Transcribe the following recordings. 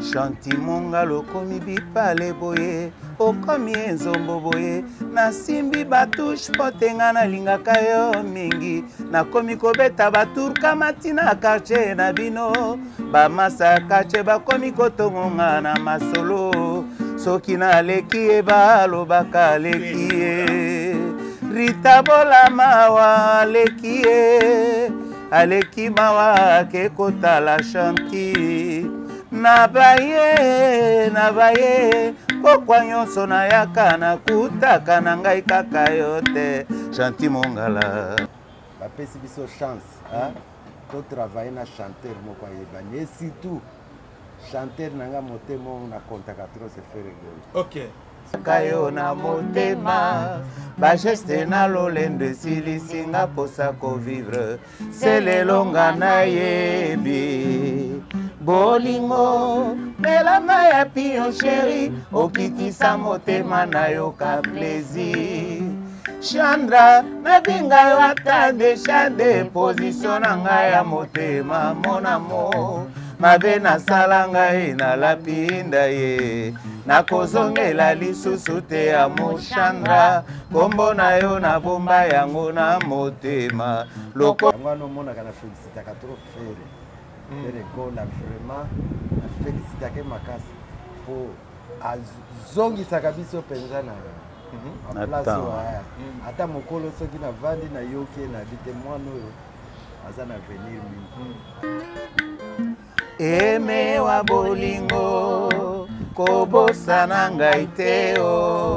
Shanti Mongala okomi bipale boye, okomi enzombo boye, nasimbi batouche mpo te nga nalingaka yo mingi, nakomi kobeta baturka mati na quartier na bino, bamasa ya quartier bakomi kotongo nga na masolo, soki naleki ye balobaka aleki ye, Rita Bola mawa aleki ye. Aleki mawa ake kotala Shanti. Na baye, na baye, pokwa nyonso nayaka nakutaka na ngai kaka yo te. Shanti Mongala. Bapesi biso chance, hein? To travailler na chanteur moko ayebani et surtout chanteur na nga motema oyo na comptaka trop c'est Ferre Gola. OK. Kayo na motema ba geste na lolendo esilisi nga posa kovivre se lelo nga nayebi bolingo melama ya pio chéri okitisa motema na yo ka plaisir Chandra nabenga yo ata deja de position na ngai ya motema mon amour mabe nasala ngai nalapi ndaye nakozongela lisusu te ya mochandra kombo na yo nabomba yango na motema loko yango wana omonaka na felicitaka trop Ferre. Ferre Gola vraiment na felicitaka makasi po azongisaka biso mpenza na na place oyo, aya. Ata mokolo soki navandi nayoki ye nayebi te mwana oyo aza na avenir mingi. Eme wa bolingo kobosana ngai te o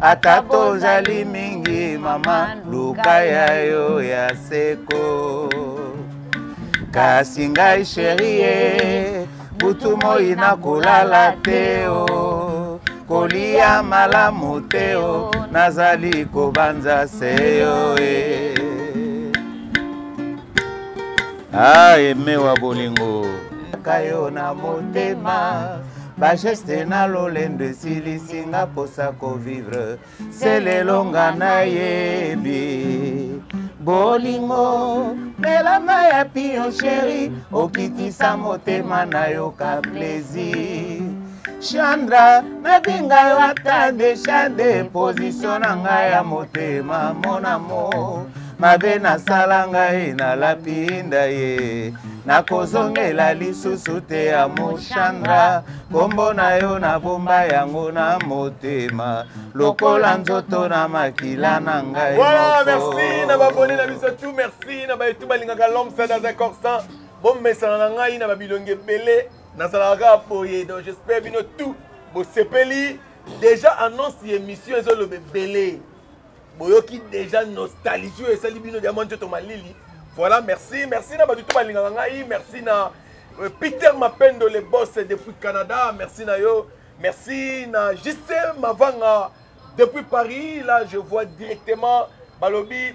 ata tozali mingi mama luka ya yo ya seko kasi ngai chérie butu moi nakolala te o kolia malamu te o nazali kobanza se yo e. Ah, eme wa bolingo kayo na motema ba geste na lolendo esilisi nga posa kovivre se lelo nga nayebi bolingo melama ya pio chéri okitisa motema na yo ka plaisir Chandra nabenga yo ata deja de position na ngai ya motema mon amour mabe nasala ngai nalapi ndaye nakozongela lisusu te ya mochandra kombo na yo nabomba yango na motema lokola nzoto na makila na ngai Voilà, moko. merci na babone na biso tout, merci na bayetu balingaka l'homme sain dans un corps sain. Bomesana na ngai na babilongi ebele nazalaka kaka boye, donc j'espère bino tout bosepeli. Déjà annonce ya émission ezoloba ebele, boyoki déjà nostalgie oyo esali bino diamant nzoto malili. Voilà, merci, merci na bato tout balingaka ngai, merci na Peter Mapendo le boss depuis Canada, merci na yo, merci na Justin Mavanga depuis Paris. Là je vois directement balobi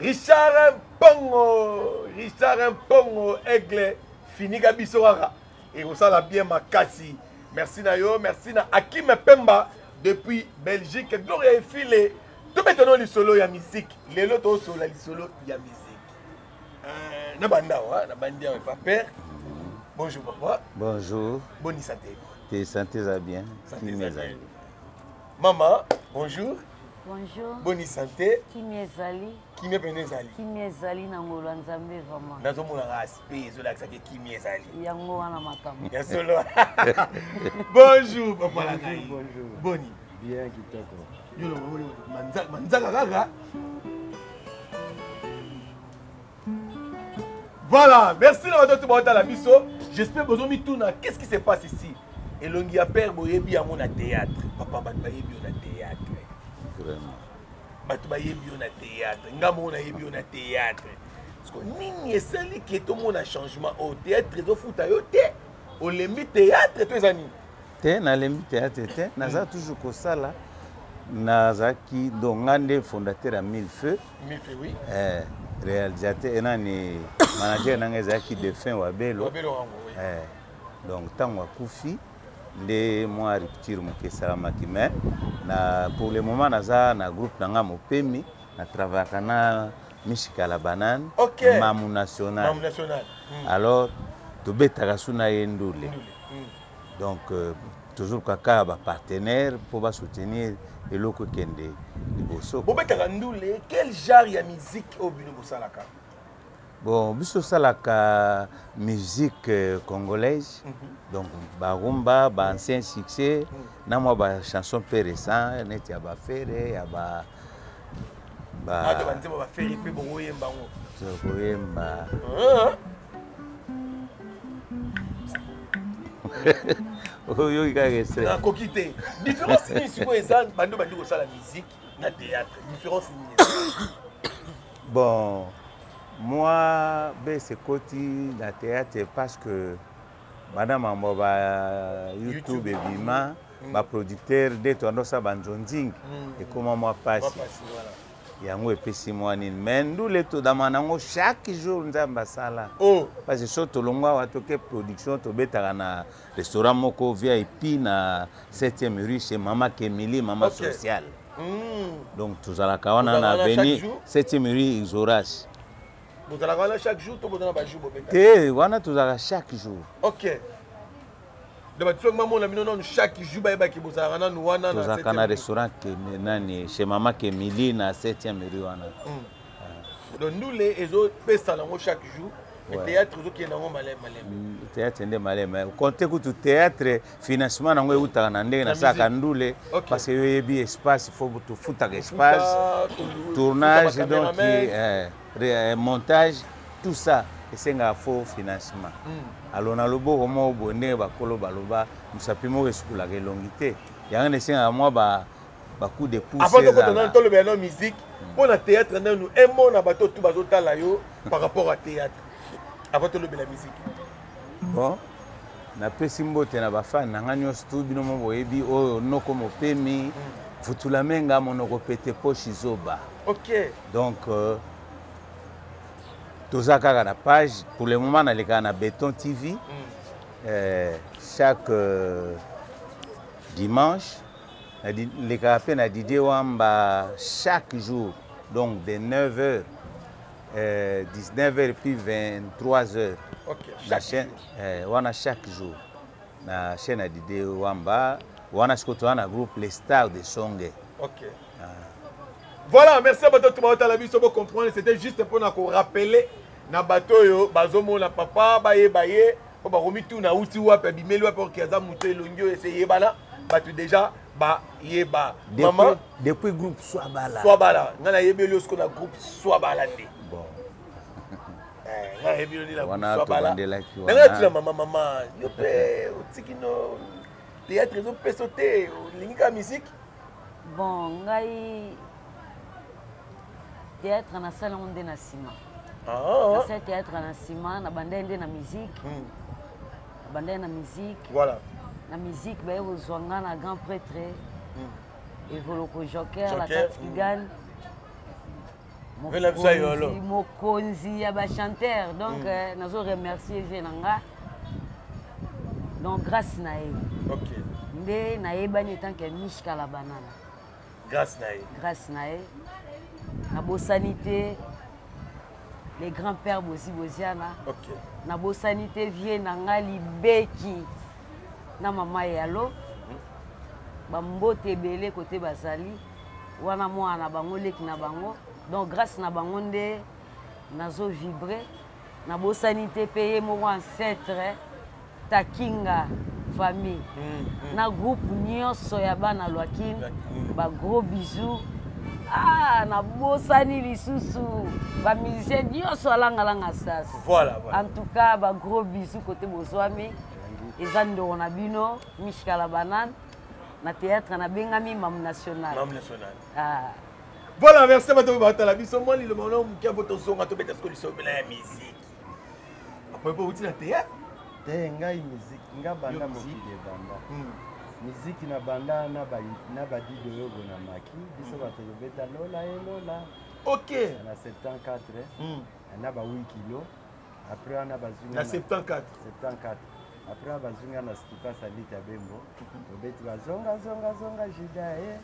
Richard Mpongo, Richard Mpongo aigle finika biso kaka et osala bien makasi. Merci na yo, merci na Hakim Pemba depuis Belgique. Gloria Efile, tobetano lisolo ya musique. Lelo to solo lisolo ya musique. Na banda wa, na bandi ya papa. Bonjour papa. Bonjour. Bonne santé. Te santé za bien. Santé Kimia za za bien. Maman, bonjour. Bonjour. Bonne santé. Kimia ezali. Kimia pene ezali. Kimia ezali na ngolo ya Nzambe vraiment. Nazomona aspect ezolakisa ke kimia ezali. Yango wana makambo. Ya solo. Bonjour papa la ngai. Bonjour. Boni. Bien kitoko. Yo lo manzaka kaka. Voilà, merci na bato bato la biso. J'espère que bozomi tuna qu'est-ce qui se passe ici? Elongi ya père boyebi yango na théâtre. Papa bato bayebi yo na théâtre. Vraiment. Bato bayebi yo na théâtre. Nga moko nayebi yo na théâtre. Parce que nini esali ke tomona changement au théâtre ezofuta yo te. Olembi théâtre to eza nini? Te, nalembi théâtre te. Naza toujours kosala. Nazalaki donc nga nde fondateur ya Mille Feux. Mille Feux, oui. Réalisateur, nani, manager nanga ezalaki défunt Wabelo. Wabelo wango, oui. Donc ntango akufi nde mwa rupture moke esalamaki, mais na, pour le moment naza na groupe nanga Mopemi, na travaillaka na Mishika la banane, Ok. Mamu National. Mamu National. Alors Tobetaka su na ye ndule. Donc toujours kaka bapartenaire mpo basoutenir eloko ekende liboso. Bobetaka ndule, quel genre ya musique oyo bino bosalaka? Bon, biso tosalaka musique congolaise, donc barumba, baancien succès, na mwa bachanson mpe récent, neti ya baFerre, ya ba Ato banzembo baFerre mpe bokoyemba yango? Tokoyemba. Ah. Oyoki kaka extrait. Nakoki te. Différence nini sikoyo eza bando bandi kosala musique na théâtre? Différence nini eza? Bon, moi bese ekoti na théâtre parce que banda mambo ba YouTube ebima, baproducteur nde toandosala banzonzingi, ekóma mwa pasi. Mwa pasi, voilà. Yango epesi mwa nini, mais ndule todama nango chaque jour, Nzambe asala. Oh. Parce que so tolongwa awa, toke production, tobetaka na restaurant moko VIP na 7e rue, chez mama Kemili, mama sociale. Donc tozalaka wana Bozalaka na wana chaque avenue jour? 7e rue Exoras. Bozalaka wana chaque jour to boza na bajour bobeta? Te, wana tozalaka chaque jour. Ok, donc bato soki bamona bino nanu chaque jour, bayebaki bozalaka nanu wana na Tozalaka na 7e rue. Restaurant nani, chez mama Kemili na 7e rue wana. Donc ndule ezopesa nango chaque jour, mais théâtre ezokende yango maleme maleme. Théâtre nde maleme. Konte kutu théâtre, financement nango eutaka na ndenge Na nasalaka musique. ndule. Parce que yo oyebi espace, faut tofutaka espace, tournage, futa donc bacameraman. Montage, tout ça esengaka faux financement. Alors na loboko moko boye, ndenge bakolo baloba, mosapi moko esukulaka elongi te. Yango nde esengaka mwa ba coup de pouce. Avant tokota ezala. nanu, tolobela nano musique. Mpo na théâtre nanu, emona bato tu bazotala yo par rapport à théâtre, avant tolobela musique. Bon, napesi mbote na bafani na nga nyonso tu. Bino mo boyebi oyo noko mopemi futula menga monoko pete poche zoba. Donc toza kaka na page. Pour le moment nalekaka na Béton TV chaque dimanche. Nalekaka mpe na Didier Wamba chaque jour, donc de 9 heures, 19 heures, puis 23 heures. Na Chaque chaîne jour. Wana chaque jour na chaîne ya Didier Wamba wana. Sikoyo toza na groupe Les Stars de Songe. Ok, voilà, merci à bato to baotala biso. Bocomprendre, c'était juste mpona korappeler na bato oyo bazomona papa, bayeba ye mpo bakomi tuna auti wapi, abimeli wapi, oke aza moto elongi oyo ese eyebana, bato déjà bayeba mama. Depuis groupe Swabala. Swabala, ngai nayebeli yo siko na groupe Swabala nde. Bon. Eh, ngai nayebi yo nde na groupe Wana Swabala. tobandelaki Nanga wana. natuna mama, mama, yo mpe otiki no théâtre, ezopesa te, olingi kaka musique? Bon, ngai théâtre nasala yango nde na nsima. Nasala théâtre na nsima, nabandai nde na musique. Nabandai na musique. Na musique, baye kozwa nga na grand prêtre Evoloko Joker, la Joker, carte Kigan. Vela biso yolo. Mokonzi ya bachanteur. Donc nazo remercier vie na nga. Donc grâce na ye nde nayebani etant que Mishka la Banana. Grâce na ye. Grâce na ye. Nabosani te les grands-pères Bozi Boziana. Nabosani te vie na nga Libeki na mama Yalo. Bambote ebele kote bazali wana, mwana na bango, leki na bango. Donc grâce na bango nde nazovibre. Nabosani te mpe ye moko ancêtre Takinga, famille na groupe nyonso ya bana Lwakine, bagros bisous. Ah, nabosani lisusu bamusicien nyonso alangalanga sas. Voilà. En tout cas, bagros bisous kote bozwami. Eza ndeko na bino Mishka la Banane. Na théâtre nabengami Mamu National. Mamu National. Ah. Voilà, merci bato oyo batala biso. Mwa liloba wana moke avo tozonga, tobeta siko lisobela ya musique apoye mpo outi na théâtre. Te, ngai musique nga banda Yo musique. mokili ebanda. Miziki na banda na badido yogo na maki biso bato tobeta lola e lola. Na 74, na ba 8 kilo. Après wana bazwi nga Na 74? 74. Après wana bazwi nga na Stuka Salite ya Bembo, tobeti bazonga zonga zonga juda e.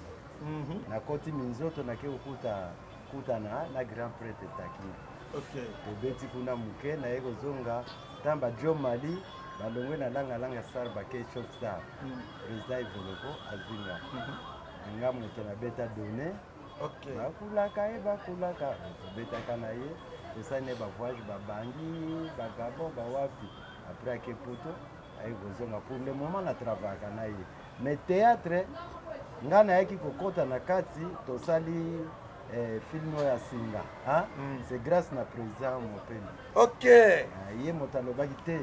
Nakoti minzoto, nake kokuta kutana na grand prêtre Takinga. Tobeti kuna moke, naye kozonga. Ntango bajo mali balongwe na langalanga star bakei shop star, président Evoloko azwi nga. Nga moto nabeta donné. Bakulaka ye, bakulaka, tobetaka na ye, tosali ne bavoyage, babangi, bagabon, bawapi. Après ake Poto, aye kozonga. Pour le moment na travaillaka na ye, mais théâtre nga nayaki kokɔta na kati, tosali film oyo ya singa, hein? C'est grâce na président Mopeni. Ah, ye moto alobaki te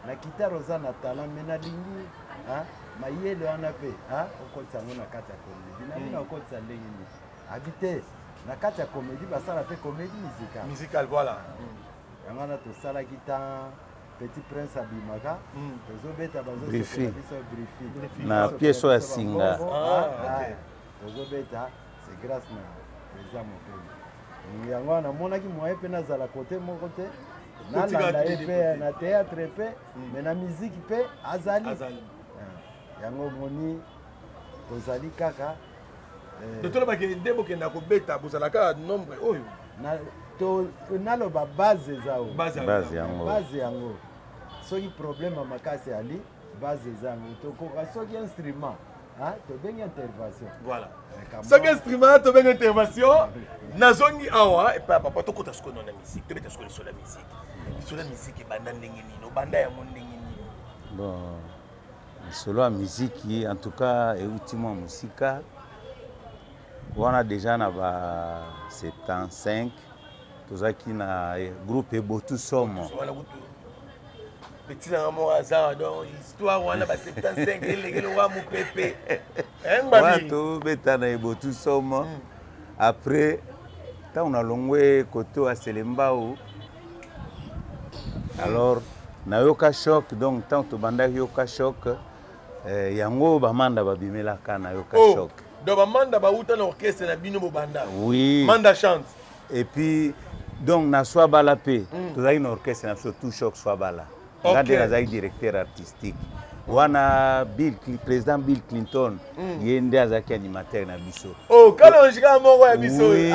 na kitare oza na talent, mais nalingi, hein, mayele wana mpe, hein, okotisa yango na kati ya comédie na bino. Okotisa ndenge nini? Abi te, na kati ya comédie basala mpe comédie musicale. Musical, voilà. Yango wana tosalaki tan Petit Prince abimaka, tozobeta, Brifi. bazosepela biso brifi. Na pièce oyo ya singa. Ah, ok. Tozobeta, c'est grâce na président Mopeli. Yango wana namonaki moyen mpe nazala kote moko te, nalanda ye mpe na théâtre mpe, mais na musique mpe azali. Azali. Ah, yango omoni tozali kaka Donc tolobaki nde bokenda kobeta, bozalaka nombre oyo? Naloba base eza oyo. Base. Base yango. Base yango, soki problème ya makasi ali, base eza yango, tokoka. Soki instrument, ah, tobengi intervention. Voilà. Soki Soki instrument, tobengi intervention. Nazongi awa epai ya papa. Tokota sikoyo na musique, tobeta sikoyo lisolo ya musique. Lisolo ya musique ebanda ndenge nini? Obanda yango ndenge nini? Bon, lisolo ya miziki en tout cas euti mwa mosika wana. Déjà na ba 75 tozalaki na groupe Ebotu Somo. Wana kutu petit nanga moko aza. Donc histoire wana ba 75 elekeli wa mopepe. Wana tobeta na Ebotu Somo. Après, ntango nalongwe kote ya Selembao, alors nayoka choc. Donc ntango tobandaki yoka choc, yango bamanda babimelaka nayoka Oh, choc. Donc bamanda bauta na orchestre na bino bobanda? Oui. Manda Chante. Et puis donc na Swabala mpe, tozalaki na orchestre na biso tout choc Swabala. Nga nde nazalaki directeur artistique wana. Président Bill Clinton, ye nde azalaki animateur na biso. Oh, kalongi kaka moko ya biso. Oui.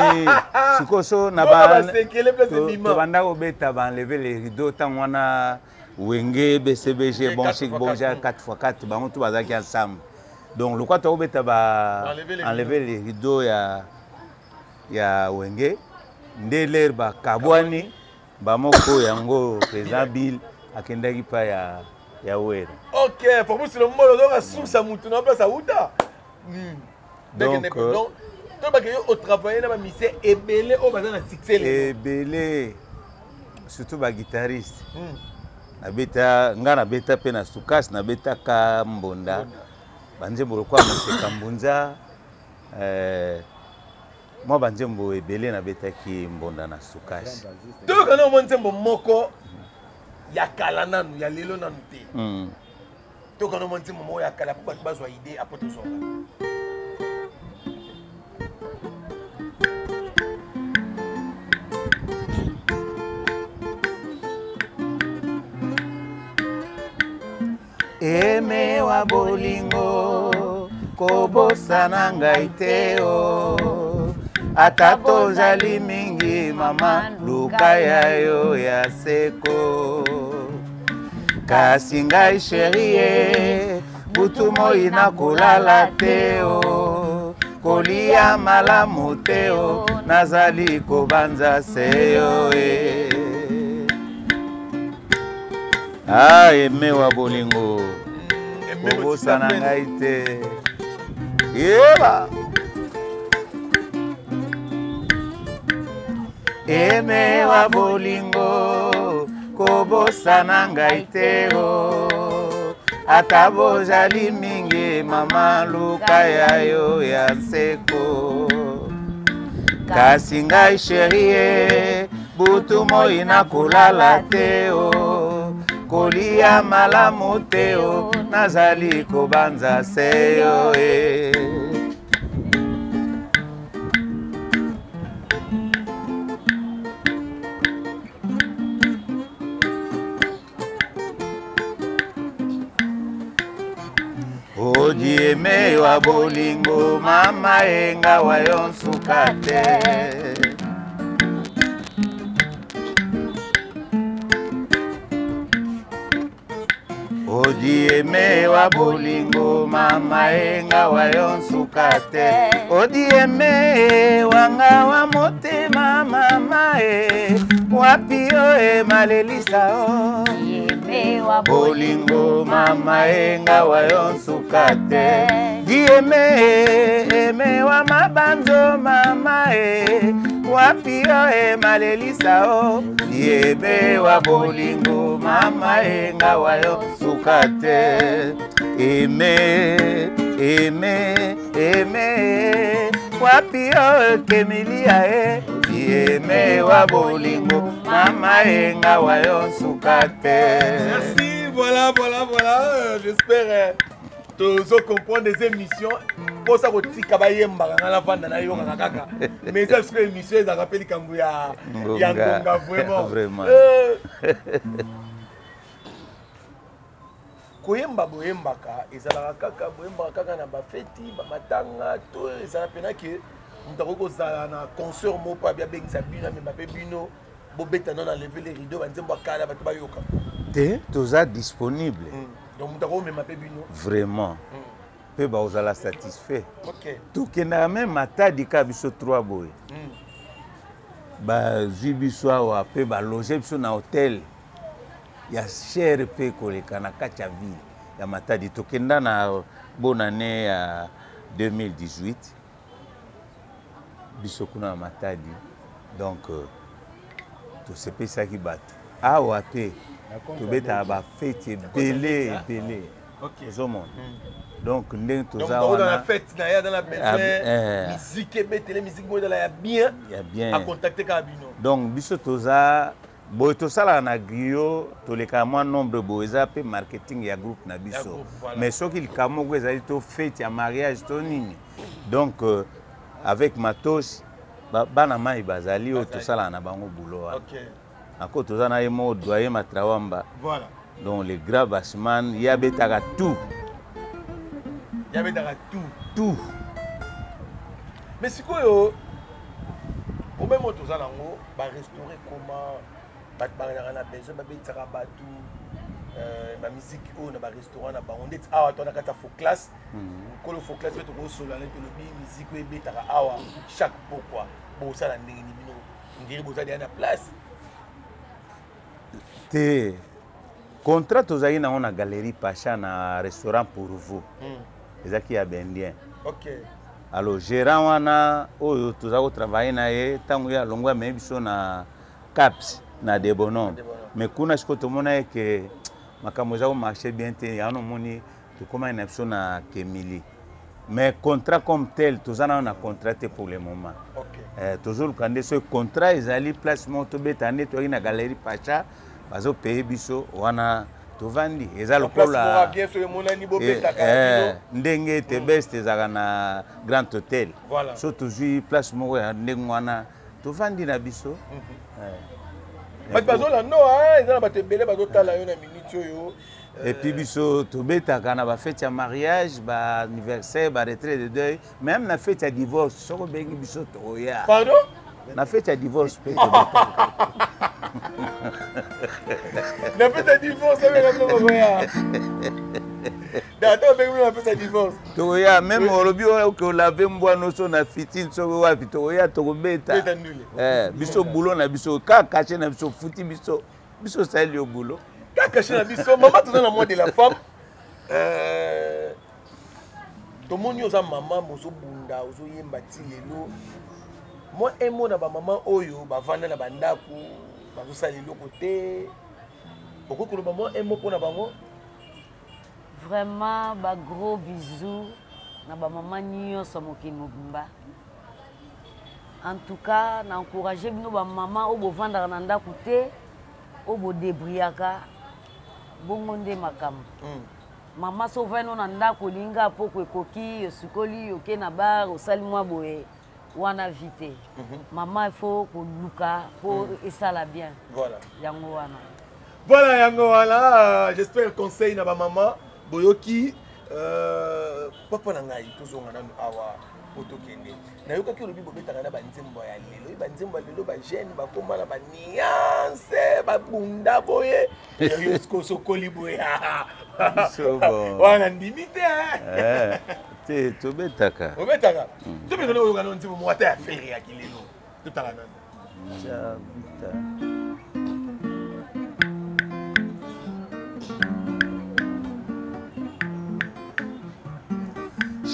Sikoyo so na Mboka basekele place ebima. Tobanda kobeta baenlever les rideaux. Ntango wana Wenge BCBG, bon 4 chic x bon 4. genre 4x4, bango to bazalaki ensemble. Donc lokwa tokobeta ba Enlever les enlever les rideaux ya Wenge, nde lere bakabwani bamoko. Yango président Bill akendaki pa ya Wera. Ok, Fabrice Lombolo, donc asusa mutu na place auta. Donc, Donc tolobaka yo otravaille na bamusicien ebele oyo baza na succès lelo. Ebele, surtout baguitariste. Nabeta, nga nabeta mpe na Sukas, nabetaka mbonda, banzembo lokola Moseka Mbunza, mwa banzembo ebele nabetaki mbonda na Sukas. Toyoka na mwa nzembo moko ya kala nanu, ya lelo nanu te. Toyoka na mwa nzembo moko ya kala mpo bato bazwa idée, apo tozonga. Emewa bolingo, kobosana ngai te o. Ata tozali mingi, mama, luka ya yo ya seko. Kasi ngai chérie, butu moi nakolala te o, kolia malamu te o, nazali kobanza se yo e. Ah, emewa bolingo, kobosana ngai te, yeba. Emewa bolingo, kobosana ngai te o. Ata bozali mingi, mama, luka ya yo ya seko. Kasi ngai chérie, butu moi nakolala te o, kolia malamu te o, nazali kobanza se yo e. Odieme wa bolingo, mama, enga wa yo nsuka te. Odieme wa bolingo mama enga wa yo nsuka te. Odieme wanga wa motema mama e wapi yo e malelisa o. Dieme wa bolingo mama enga wa yo nsuka te. Dieme eme wa mabanzo mama e wapi yo e malelisa o. Dieme wa bolingo mama enga wa yo nsuka te. Eme eme eme wapi yo kemilia e. Dieme wa bolingo mama enga wa yo nsuka te. Merci, voilà, voilà, voilà. J'espère tozo comprendre des émissions mposa kotika bayembaka nga navanda nayokaka kaka mais eza sikoyo émission ezalaka mpe likambo ya ya ngonga vraiment. Vraiment. Koyemba boyembaka ezalaka kaka boyembaka kaka na bafeti bamatanga to ezala mpena ke moto akoki kozala na concert moko mpo abi abengisa bino amema mpe bino bobeta no na leve le rideau banzembo ya kala bato bayoka te toza disponible. Donc moto akomema mpe bino vraiment mpe bakozala satisfait. Tokendaka meme Matadi kaka biso 3 boye. Bazwi biso awa mpe baloge biso na hotel ya cher mpe koleka na kati ya ville ya Matadi. Tokenda na bonne année ya 2018 biso kuna na Matadi. Donc tosepesaki bato awa mpe tobetaka bafeti ebele ebele. Ozomona donc ndenge toza wana fête na ye aza na besoin musique ebetele musique moko ezala ya bien, ya bien, acontacte kaka bino. Donc biso toza boye, tosalaka na griot, tolekaka mwa nombre boye, eza mpe marketing ya groupe na biso. Mais soki likambo moko ezali to fête ya mariage to nini, donc avec matos bana mai bazali oyo tosalaka na bango boulot wana. Ako toza na ye moko doyen Matrawamba. Donc le grand bassman, ye abetaka tout. Ye abetaka tout. Tout. Mais sikoyo problème oyo toza nango, barestaurant ekoma bato bazalaka na besoin babetisaka bato bamiziki oyo na barestaurant na bango. Ndeti awa to na kati ya faux classe, nkolo faux classe mpe tokosola nde tolobi miziki oyo ebetaka awa chaque pokwa, bosala ndenge ni bino ndiri boza deya na place te. Contrat tozalaki nango na Galerie Pacha na restaurant pour vous ezalaki ya baindien. Alors gérant wana oyo toza kotravaille na ye, ntango ye alongwa, amemi biso na Caps na Debonhomme. Mais kuna sikoyo tomona ye ke makambo eza komarche bien te. Yango nomoni tokomaki na biso na Kemili. Mais contrat comme tel, toza nano na contrat te pour le moment. Tozoluka nde soki contrat ezali place moko tobeta nde toyaki na Galerie Pacha, bazopaye biso wana, tovandi eza lokola ndenge tebest ezalaka na Grand Hotel. So tozwi place moko ya ndenge wana, tovandi na biso. Bato bazolanda, eza na bato ebele bazotala yo na minute oyo. Et puis biso tobetaka na bafete ya mariage, baanniversaire, baretrait de deuil, même na fete ya divorce. Soki obengi biso, tokoya. Pardon? Na fete ya divorce mpe. Na fete ya divorce obenga bino, bokoya? Ata obengi bino na fete ya divorce? Tokoya. Même olobi oke olave mbwa nyonso na fitine, soki wapi, tokoya, tokobeta. Biso boulot na biso kaka cachet na biso, futi biso, biso osali yo boulot. Kaka cachet na biso. Mama, toza na mois de la femme. Tomoni oza mama, ozobunda, ozoyemba ti lelo. Mwa emo na bamama oyo bavanda na bandako, bazosala eloko te, okoki koloba mwa emo mpo na bango? Vraiment, bagros bisous na bamama nyonso ya mokili mobimba. En tout cas, na encourage bino bamama oyo bovandaka na ndako te, oyo bodebriaka bongo nde makambo. Mama, so ovandi no na ndako, olinga poko ekoki, osukoli, oke na bar, osali mwa boye, wana vie te. Mama, il faut koluka mpo esala bien. Yango wana. Voilà, yango wana. J'espère conseil na bamama boyoki. Papa na ngai, tozonga nanu awa po tokende. Nayokaki olobi bobetaka na banzembo ya lelo. Ye banzembo ya lelo, bajeune bakóma na baniance, babunda boye. Yo sikoyo sokoli boye wana, ndimi te. Eh, te, tobetaka. Obetaka. Tobetaka, oyoka na nzembo moko ata ya Ferre ya kilelo, totala nanu. Chavita.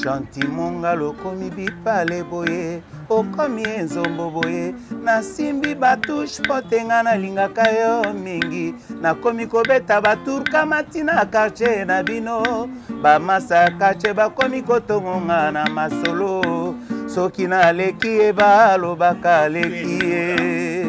Shanti Mongala, okomi bipale boye, okomi enzombo boye. Nasimbi batouche po te nga nalingaka yo mingi. Nakomi kobeta baturka matina quartier na bino. Bamasa ya quartier bakomi kotongonga na masolo. Soki naleki ye, balobaka aleki ye.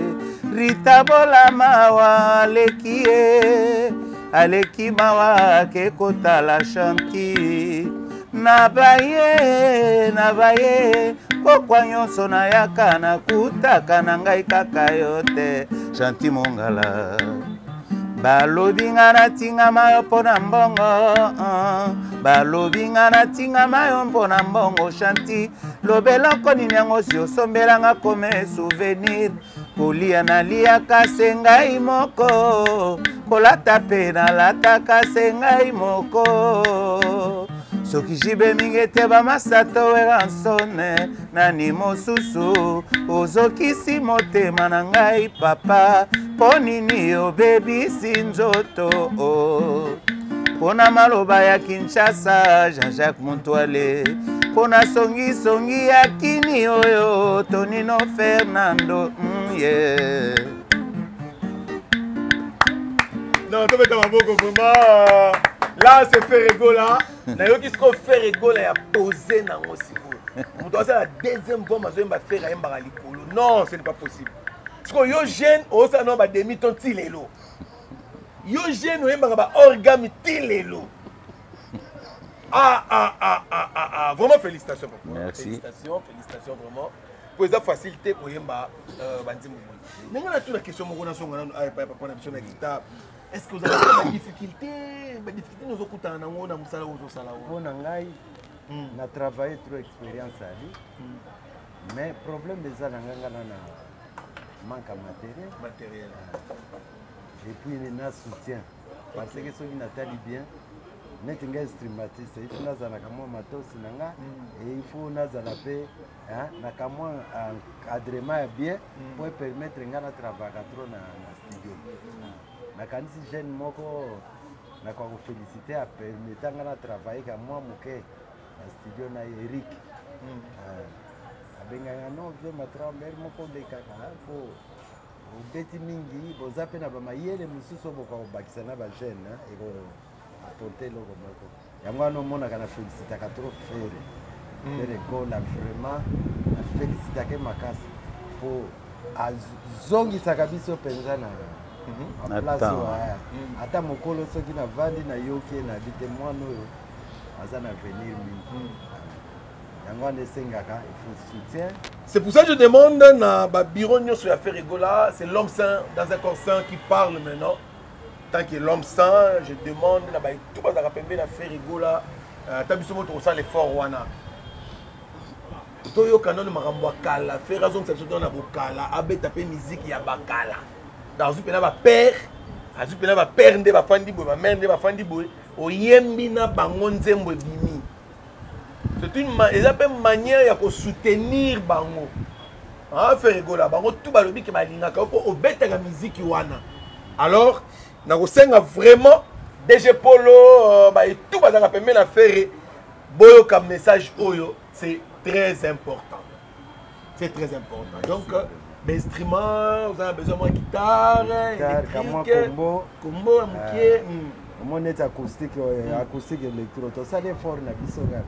Rita Bola mawa, aleki ye, aleki mawa. Ake kotala Shanti na baye, na baye pokwa nyonso nayaka, nakutaka na ngai kaka yo te. Shanti Mongala, balobi nga natingama yo mpo na mbongo, balobi nga natingama yo mpo na mbongo. Shanti, lobeloko nini yango si osombelanga comme souvenir? Kolia naliaka se ngai moko, kolata mpe nalataka se ngai moko. Soki jibe mingi ete bamasato Weransone, nani mosusu ozokisi motema na ngai? Papa, mpo nini obebisi nzoto? Mpo na maloba ya Kinshasa, Jean-Jacques Muntwale, mpo na songisongi ya kini oyo, Tonino Fernando, yeah. Non, tobeta maboko vraiment. Là, c'est Ferre Gola. Nayoki sikoyo Ferre Gola ya posé nango sikoyo. Moto asala deuxième voix, mazoyemba Ferre ayembaka likolo. Non, ce n'est pas possible. Sikoyo yo jeune osala no ba demi ton ti lelo. Yo jeune oyembaka ba orgame ti lelo. Ah ah ah ah ah ah, vraiment félicitations papa. Merci. Félicitations, félicitations vraiment. Po eza facile te koyemba banzembo boye. Ndenge natuna question moko, nazonga nanu aya epai papa na biso na guitare. Est ce que ozalaka na badifficulté? Badifficulté nozokutana nango na mosala oyo ozosala oyo? Mpo na ngai, na travaille trop, expérience ali, mais problème eza na ngai, ngana na manque ya matériel. Matériel. Et puis na soutien, parce que soki natali bien, neti ngai instrumentiste, il faut nazalaka mwa matosi na nga et il faut nazala mpe na kamwa encadrement ya bien po epermettre ngai na travaillaka trop na studio. Nakanisi jeune moko nakoka kofélicité, apermettre ngai na travaille ka mwa moke na studio na ye, Eric. Abengaka no vie matrambere moko olekaka po obeti mingi, boza mpe na bamayele mosusu oyo bokoka kobakisa na bajeune, eko apporte eloko moko. Yango wana omonaka na félicitaka trop Ferre. Ferre Gola, vraiment na félicitaka makasi po azongisaka biso mpenza na place oyo. Ata mokolo soki navandi, nayoki ye, nayebi te mwana oyo aza na avenir mingi. Yango wana esengaka, il faut soutien. C'est pour ça que je demande na babureau nyonso ya Ferre Gola. C'est l'homme saint dans un corps saint qui parle maintenant. Tant que l'homme saint, je demande na bato bazalaka pembe na Ferre Gola, ata biso mo tokosala effort wana, toyoka nano makambo ya kala. Ferre azongisa biso tona na bokala, abeta mpe miziki ya bakala. Azwi mpena bapère, azwi mpena bapère nde bafandi boye, bamare nde bafandi boye, oyembi na bango, nzembo ebimi. C'est une, eza mpe manière ya kosoutenir bango. Ferre Gola, bango tu balobi ke balingaka yo mpo obetaka miziki wana. Alors nakosenga vraiment DG Polo, baetu bazalaka pembe na Ferre, boyoka message oyo, c'est très important, c'est très important. Donc bainstrument, oza na besoin mwa guitare électrique, kombo ya mokie. Omoni neti acoustique, acoustique électro, tosali effort na biso kaka.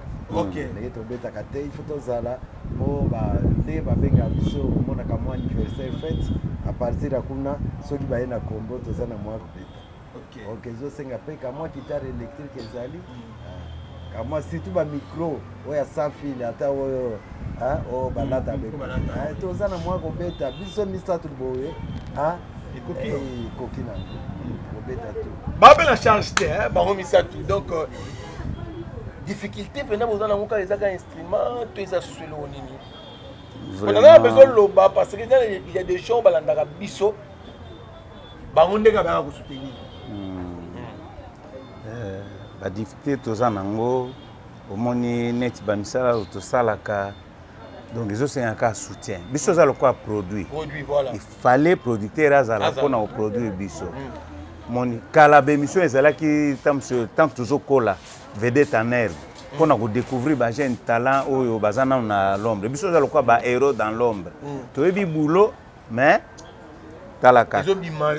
Ndenge tobetaka te, il faut tozala po ndenge babengaka biso, omonaka mwa anniversaire, fête, à partir ya kuna soki baye na kombo, toza na mwa kobeta. Ok, ezosenga mpe kamwa guitare électrique, ezali kamwa, surtout bamicro oyo ya sans fil, ata oyo oyo balata, toza na mwa kobeta biso misato boye, ekoki nango kobeta tu. Bape na charge te, bango misato. Donc Difficulté mpenza boza nango kaka eza kaka instrument to eza susu eloko nini? Naza na besoin loba parce que il y a des gens balandaka biso, bango ndenge bayaka kosoutenir. Badifficulté toza nango, omoni neti bamisala oyo tosalaka, donc ezosenga kaka soutien. Biso oza lokola produit. Produit, voilà. Il fallait producteur azala mpona koproduire biso. Moni kala baémission ezalaki tant tozokola, Vedette en herbe, mpona kodécouvrir bajeune talent oyo baza nano na l'ombre. Biso oza lokola bahéros dans l'ombre. Toyebi boulot, mais tala kaka.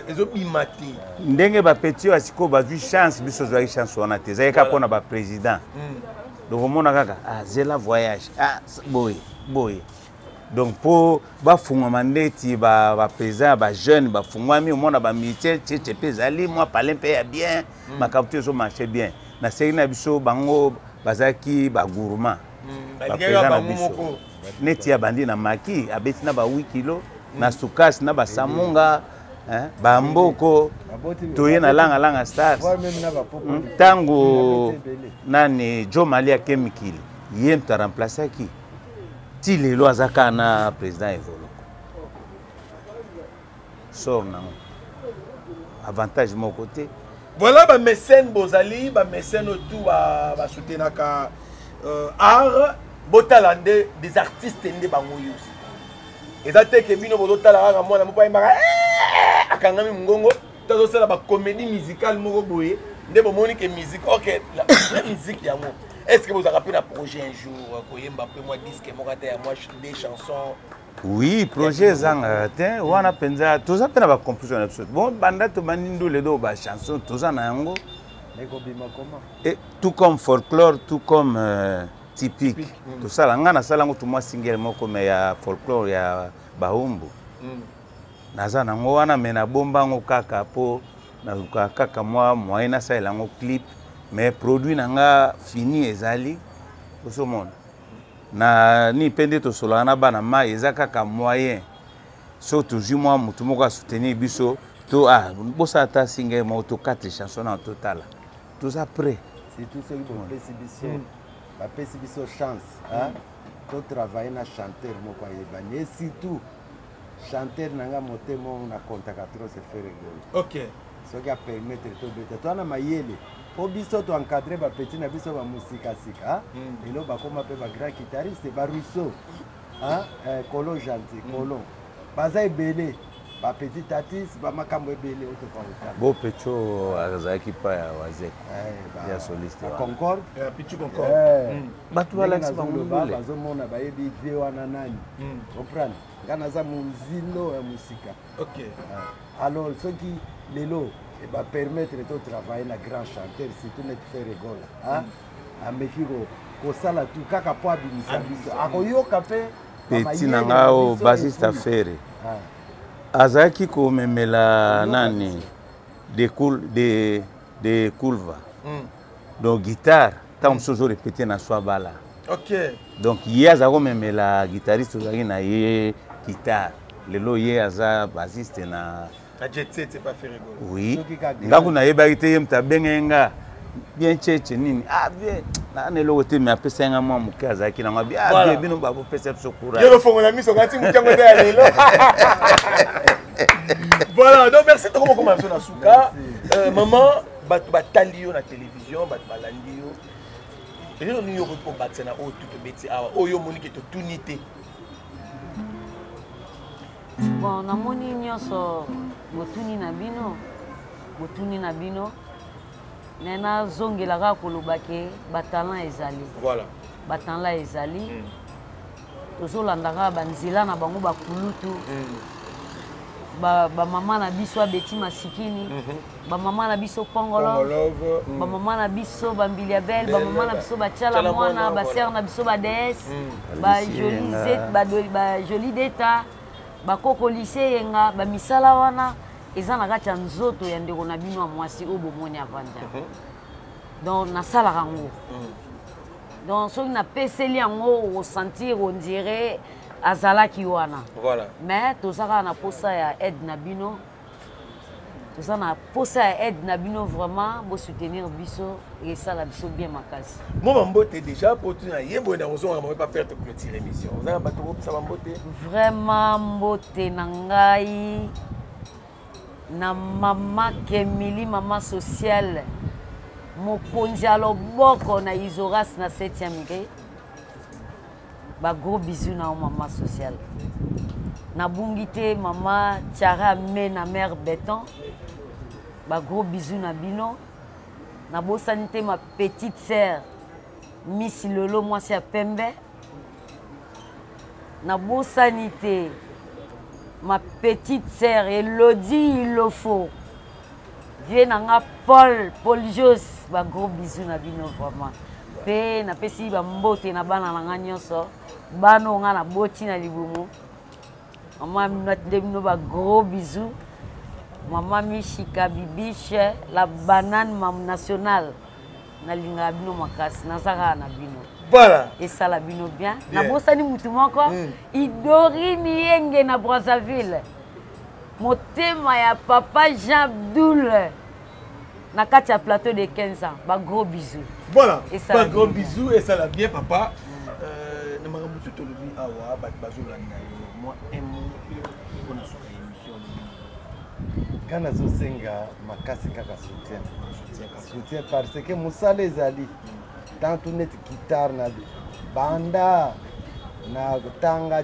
Ezobima te. Ndenge bapetits oyo ya sikoyo bazwi chance, biso ozwaki chance wana te. Ezalaki kaka mpona baprésident. Donc omona kaka, ah, zela voyage, ah, boye boye. Donc mpo bafungwama ndeti baprésident ya bajeune bafungwami, omona bamilitaire tietie mpe ezali mwa palin mpe ya bien, makambo te ezomarche bien. Nasengi na biso, bango bazalaki bagourmand. Balingaka bango moko. Neti abandi na maki, abeti na ba 8 kilo na sukasi na basamunga, bamboko toye na Langa Langa Stars. Ntango nani Jo Mali ake mikili, ye moto aremplaçaki. Ti lelo aza kaka na président Evoloko. Sor nango avantage moko te. Voilà, bamécène bozali, bamécène oyo tout basoutenaka art, botala nde des artistes nde bango oyo eza te ke bino bozotala kaka mwana moko ayembaka, akangami mongongo to azosala bacomédie musicale moko boye nde bomoni ke musique, ok, la vraie musique yango. Est ce que bozalaka mpe na projet un jour koyemba mpe mwa disque moko, ata ya mwa des chansons? Oui, projet ezangaka te wana mpenza. Toza mpe na bacomposition na biso. Bon, banda tobandi ndule do, bachanson toza na yango. Et tout comme folklore, tout comme typique, tosala. Nga nasala yango tumwa single moko me ya folklore ya bahumbu. Naza nango wana, me nabomba yango kaka mpo naluka kaka mwa moyen nasalela yango clip. Mais produit na nga fini ezali, ozomona na ni mpe nde tosolaka na bana mai. Eza kaka moyen so tozwi mwa motu moko asoutenir biso to, ah, bosala ata single moko to quatre chanson na totala, toza prêt. Surtout soki bopesi biso, bapesi biso chance totravaille na chanteur moko ayebani, et surtout chanteur na nga motema oyo nakontaka trop, c'est Ferre Gola. Soki apermettre tobeta, toa na mayele mpo biso toencadre bapetits na biso bamusikasika. Lelo bakóma mpe bagrand guitariste, barusso, Kolo Gentil, Kolo, baza ebele, bapetit tatis, bamakambo ebele oyo toka kotala. Bo pecho azalaki pa ya Wazek ya soliste. Concorde. Pichu Concorde. Bato balakisi bango. Bazomona, bayebi vie wana nani, comprendre nga naza mozilo ya mosika. Alors soki lelo bapermettre totravaille na grand chanteur, surtout neti Ferre Gola, ameki kosala tu kaka mpo abimisa biso, akoyoka mpe. Petit na nga oyo basiste afere azalaki komemela nani de Culva, donc guitare, ntango mosusu ozorepete na swa bala. Donc ye aza komemela guitariste ozalaki na ye guitare. Lelo ye aza basiste na Na Jet Set, c'est pas Ferre Gola? Oui, nga kuna nayebaki te. Ye moto abengaki nga bien cheche nini, ah bien, na eloko te, me apesaki nga mwa moke azalaki nango abi, ah bien, bino babopesa biso courage. Yo lofongola miso kati motango te ya lelo. Voilà, donc merci. Tokoma biso na suka. Maman, bato batali yo na télévision, bato balandi yo, elelo nini yo okoki kobakisa na oyo tu tobeti awa, oyo omoni ke totuni te? Bon, namoni nyonso botuni na bino, botuni na bino, me nazongela kaka koloba ke batalent ezali. Batalent ezali. Tozolanda kaka banzela na bango bakulutu, bamama na biso abeti masikini, bamama na biso Pongolo, bamama na biso Bambilia Bel, bamama na biso Batiala Mwana, basere na biso bades, bajoli deta, bakoko lise yenga. Bamisala wana eza na kati ya nzoto ya ndeko na bino ya mwasi oyo bomoni avanda. Donc nasalaka yango. Donc soki napeseli yango, osentir on dirait azalaki wana. Mais toza kaka na posa ya aide na bino. Toza na posa ya aide na bino vraiment, bo soutenir biso esala biso bien makasi. Moi bambote déjà po tuna ye boye na kozonga bango pa perte clôture émission. Oza na bato kopesa bambote? Vraiment mbote na ngai na mama Kemili, mama sociale, mokonzi ya loboko na Isoras na 7e gré. Ba gros bisous na mama sociale. Nabungi te mama Tiara Mena mère béton. Ba gros bisous na bino. Nabosani te ma petite sœur Miss Lolo mwasi ya pembe. Nabosani te ma petite sœur Elodie Ilofo. Vie na nga Paul Paul Jos, ba gros bisous na bino vraiment. Pe napesi ba mbote na bana na nga nyonso, bana oyo nga naboti na libumu. Mama natinde bino ba gros bisous. Mama Mishika Bibiche, la banane mam nationale. Nalingaka bino makasi, naza kaka na bino. Voilà. Esala bino bien. Bien. Nabosani mutu moko, Idorine Yenge na Brazzaville. Motema ya papa Jean Abdoul na kati ya plateau de 15 ans. Ba gros bisous. Voilà. Esala Ba gros bien. bisous et ça la bien papa. Na makambo tout tolobi awa bato bazolanda yo. Moi un mot mpona suka émission. Nga nazosenga makasi kaka soutien. Soutien parce que mosala ezali. Tanto neti guitare na banda na tanga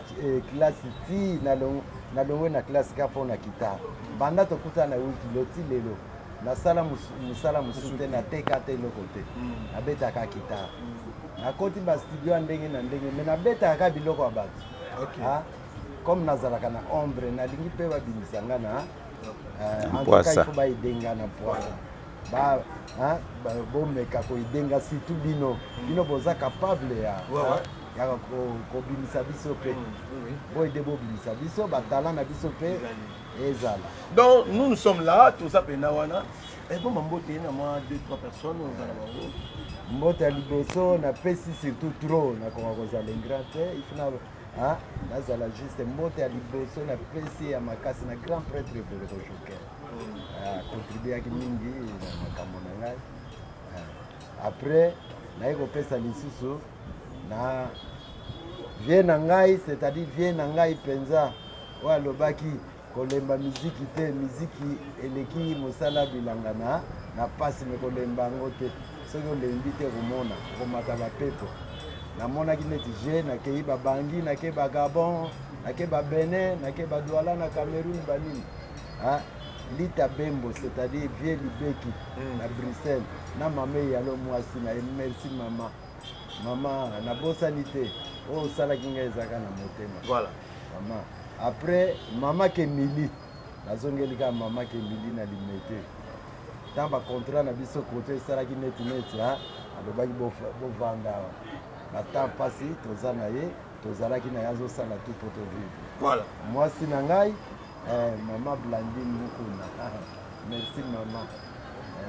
classe ti na long, na longwe na classe ka mpona guitare. Banda tokutana na wiki loti lelo. Nasala mosala mosusu te, nateka te eloko te. Nabetaka guitare. Nakoti ba studio ya ndenge na ndenge, mais nabetaka kaka biloko ya bato. Ah, comme nazalaka na ombre, nalingi mpe babimisa nga na, en tout cas, Poisa. il faut bayedenga na poisa. Ba, hein, ba, bomeka koyedenga surtout bino. Bino boza capable ya, Ouais, ouais. ya kobimisa biso mpe. Boyede bobimisa biso, ba talent na biso mpe ezala. Donc nous, nous sommes là, tout ça pena wana. Et bon, mbote na moi 2 3 personnes on va na bango. Mbote ya liboso na pesi surtout trop na konga kozala ingrat te, il faut na, hein, nazala juste mbote ya liboso na pesi ya makasi na grand prêtre Voloko Joker. Ah, contribuaki mingi na makambo na ngai. Ah, après naye kopesa lisusu na vie na ngai, c'est-à-dire vie na ngai mpenza oyo alobaki kolemba miziki te, miziki eleki mosala bilanga na pasi, me kolemba yango te. Soki olembi te komona komata bapepo. Namonaki neti je nakei ba Bangui, nakei ba Gabon, nakei ba Benin, nakei ba Douala na Cameroun banini. Ah, Lita Bembo, c'est-à-dire vieux Libeki na Bruxelles, na mama Eyalo mwasi na ye, merci mama. Mama, nabosani te, oyo osalaki ngai ezalaka na motema. Voilà. Mama. Après, mama Kemili, nazongeli kaka mama Kemili na Limete. Tant ba contrat na biso koto esalaki neti neti, hein, alobaki bovanda awa. Ba temps pasi, toza na ye, tozalaki na ye, azosala tout pour vivre. Voilà. Mwasi na ngai, mama Blandine Mukuna. Merci mama.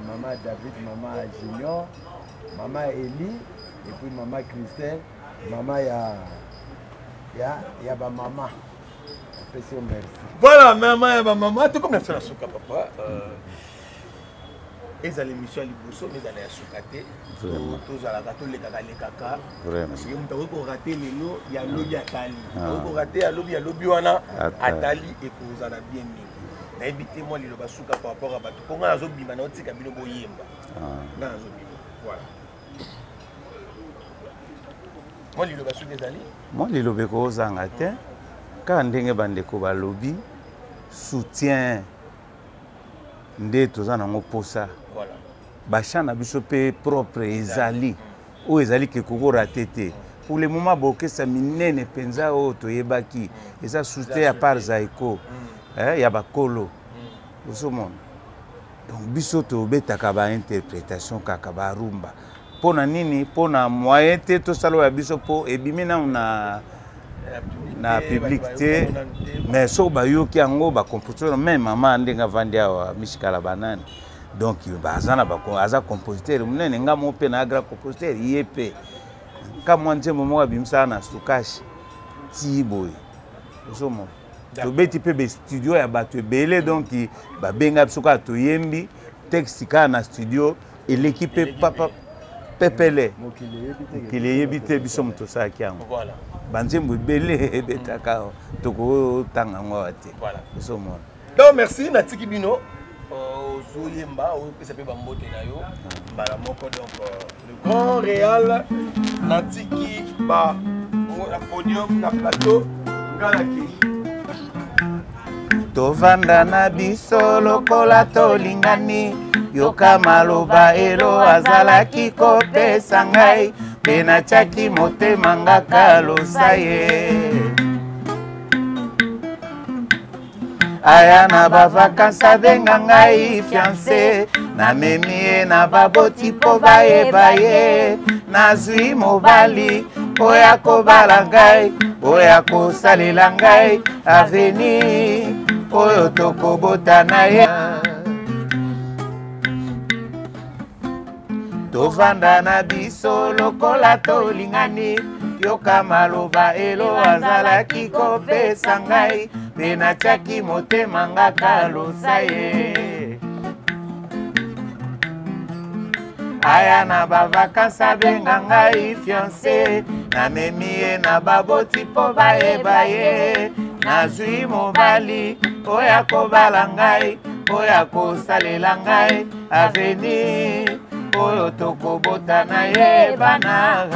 Mama David, mama Junior, mama Eli, et puis mama Christelle, mama ya ba mama. Apesi yo merci. Voilà, mama ya ba mama, tout comme la souka papa. Ezala émission ya liboso, mais ezala ya suka te. Vraiment. Tozalaka, tolekaka, lekaka. Vraiment. Parce que moto akoki korater lelo ya lobi atali. Ah. Akoki korater ya lobi, ya lobi wana, Atali. atali ekozala bien mingi. Nayebi te mwa liloba suka par rapport à bato. Mpo nga nazobima, naotika bino boyemba. Ah. Nga nazobima. Voilà. Mwa liloba suka ezali? Mwa liloba ekozanga te. Kaka ndenge bandeko balobi, soutien nde toza nango posa. Voilà. Ba champ na biso pe propre ezali. Oyo ezali ke koko rater te. Pour le moment, bokesa minene penza oyo toyebaki. Eza soutien ya part Zaiko, ya bakolo. Ozomona. Donc biso tobetaka ba interprétation kaka ba rumba. Pona nini? Pona moyen te tosala oyo ya biso po ebimi nanu na public te. Mais soki bayoki yango, ba compositeur, même mama ndenge avandi awa, Mishikala banani. Donc, baza na ba aza compositeur monene, nga moko mpe na grand compositeur, ye mpe. Ka mwa nzembo moko abimisaka na Sukashi, ti boye. Ozomona. Tobeti mpe bastudio ya bato ebele, donc babenga biso kaka, toyembi texte kaka na studio, eleki mpe papa pepele. Mokili eyebi te biso moto osalaki yango. Banzembo ebele ebetaka, tokotanga yango awa te, ozomona. Donc merci, natiki bino ozoyemba, opesa mpe bambote na yo mbala moko. Donc le grand réal, natiki ba na podium, na plateau, nga nakei. Tovanda na biso lokola tolingani, yoka maloba elo azalaki kopesa ngai, mpe natiaki motema ngaka losa ye. Aya na bavakansi, abenga ngai fiancé, namemi ye na baboti mpo bayeba ye. Nazwi mobali oyo akobala ngai, oyo akosalela ngai avenir, oyo tokobota na ye. Tovanda na biso lokola tolingani, yoka maloba elo azalaki kopesa ngai, mpe natiaki motema ngaka losa ye. Aya na bavakansi, abenga ngai fiancé, namemi ye na baboti mpo bayeba ye. Nazwi mobali oyo akobala ngai, oyo akosalela ngai avenir, oyo tokobota na ye bana.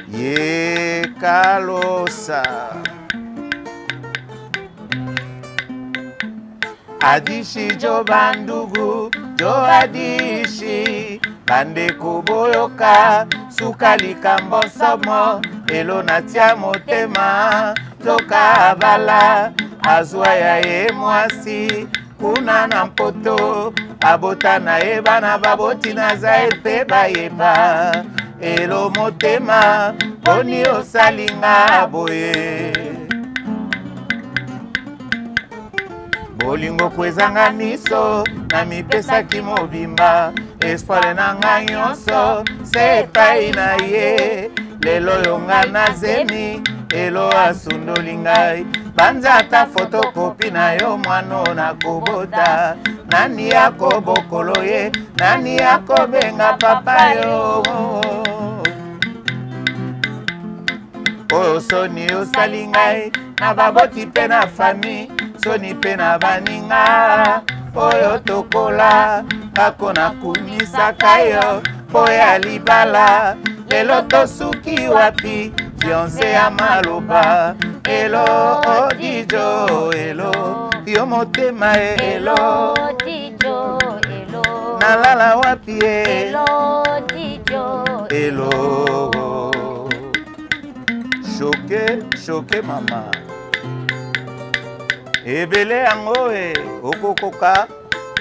Ye kalosa adishi jo bandugu jo adishi bandeko, boyoka suka likambo somo. Elo natia motema, toka abala, azwa ya ye mwasi kuna na Mpoto, abota na ye bana, baboti naza ye mpe bayeba. Elo motema, boni osalinga boye? Bolingo kwezanga miso, namipesaki mobimba, espoir na ngai nyonso se epai na ye. Lelo yo nga na zemi, elo asundoli ngai. Banza ata fotokopi na yo, mwana nakobota, nani akobokolo ye? Nani akobenga papa yo? Oyo soni osali ngai na baboti mpe na famille, soni mpe na baninga oyo tokola. Kako nakumisaka yo mpo ya libala, lelo tosuki wapi? Fiancé ya maloba, elo odijo, elo yo motema e, elo Dijo, elo. Nalala wapi e? Elo Dijo. Elo choke choke mama ebele yango e, okokoka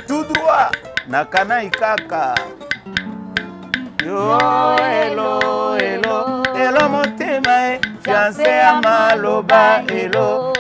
tout droit na kanai kaka yo. Elo, elo, elo motema e, fiancé ya maloba, elo.